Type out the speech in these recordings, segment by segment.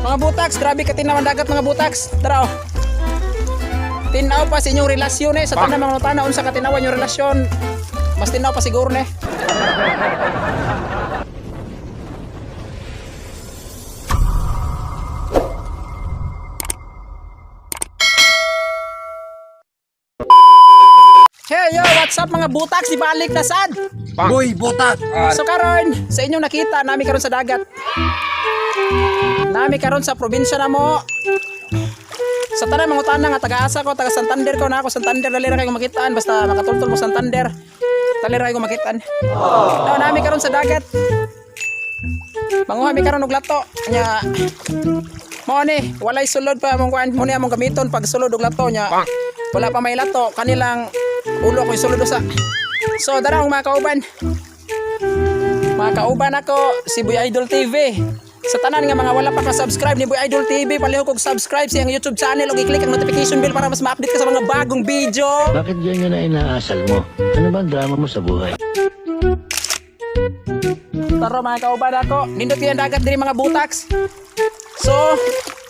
Mga butaks, grabe ka tinaw ang dagat, mga butaks. Tara oh. Tinaw pa sa inyong relasyon eh. Sa tanan mga nutana, unsa ka tinawan yung relasyon. Mas tinaw pa siguro ne. Hey yo, what's up, mga butaks? Ibalik na sad. Boy, butak! So karon, sa inyong nakita, nami karon sa dagat. Nami karon sa probinsya namo. Sa tanan mga utana nga taga-asa ko, taga Santander ko na ako, Santander dali ra kayo makitaan basta makatultol mo Santander. Dali ra kayo makitaan. No, nami karon sa dagat. Manguha mi karon og lato. Nya mao ni, walay sulod pa among kuan, mo ni among gamiton pag sulod og lato nya. Wala pa may lato, kanilang ulo ko sulod usa. So dara ang mga kauban. Mga kauban ako, si Boy Idol TV. Sa tanan nga mga wala pa ka-subscribe ni Boy Idol TV, palihog og subscribe sa iyang YouTube channel ug i-click ang notification bell para mas ma-update ka sa mga bagong video. Bakit ganyan na inaasal mo? Ano ba ang drama mo sa buhay? Tara mga kauban ako, nindot kayong dagat diri, mga butaks. So,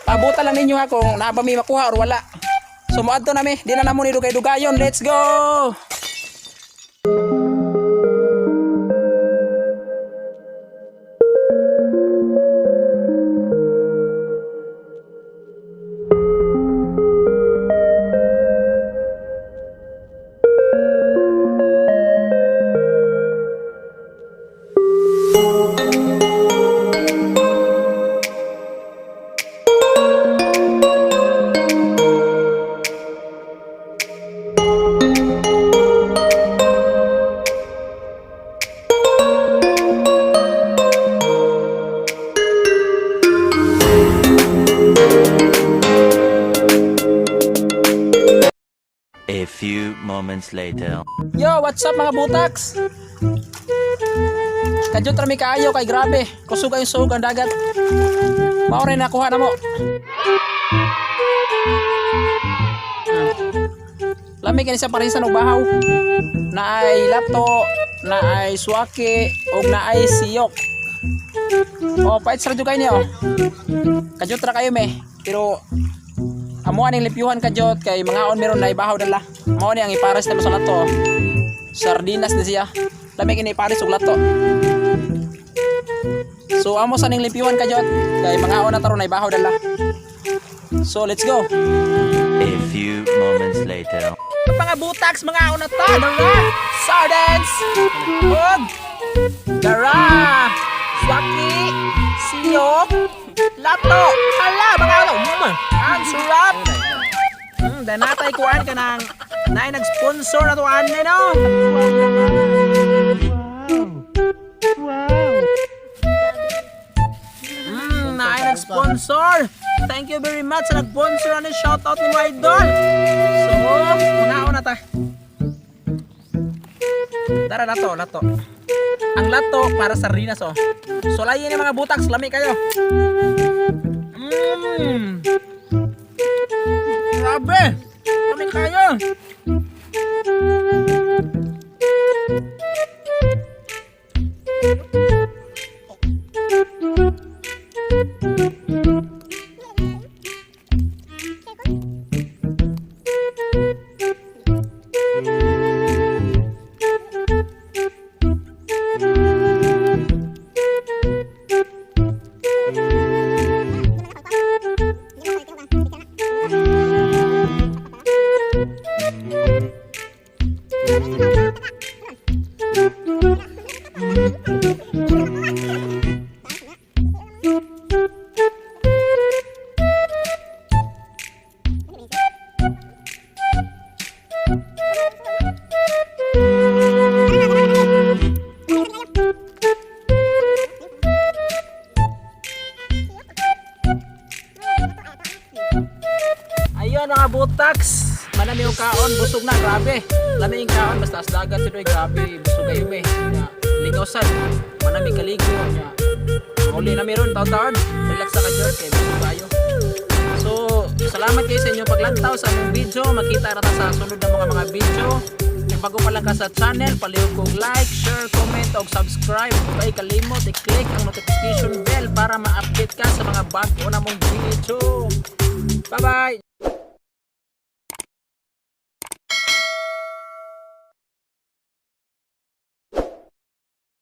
pabuta lang ninyo ha kung naa ba mi makuha or wala. So moadto nami, di na namo ni dugay-dugayon. Let's go! A few moments later. Yo, what's up, mga butaks? Kadyot rami kaayo kay grabe. Kusog ay suog ang dagat. Mao rin nakuha na mo. Lami kini sa parisan og bahaw. Naay lato, naay suwaki, ug naay siyok. Oh, pait sa radyo kayo niyo. Kadyot ra kayo me. Pero amo aning limpyuhan kadyot kay mga on meron na ibahaw dala. Mao ni ang ipares namo sa lato. Oh. Sardinas na siya. Lami kini ipares og lato. So amo sa ning limpyuhan kadyot kay mga on na taron na ibahaw dala. So let's go. A few moments later. Mga butaks, mga una ta, dara, sardines, ug, dara, swaki, siyok, lato, hala, mga una, ang sarap. Danatay kuan ka ng, naay nag-sponsor na to, ane, no? Naay nag-sponsor. Thank you very much sa nag-sponsor ano, shout out ni mga idol. So, mga una ta. Tara, lato, lato. Ang lato para sa sardinas oh. Sulayin ni mga butaks, lami kayo. Grabe. Lami kayo. Ayun mga butaks, manami yung kaon, busog na, grabe. Lami yung kaon, basta as dagat siya, grabe, busog kayo eh. Nya, ligaw sad, manami kaligo, nya. Uli na meron, taon-taon, relax sa kadyo, kay busog kayo. So, salamat kayo sa inyong paglantaw sa among video. Makita ra ta sa sunod na mga video. Bago pa lang ka sa channel, palihog kog like, share, comment ug subscribe. Ug ay kalimot i-click ang notification bell para ma-update ka sa mga bago na mong video. Bye bye.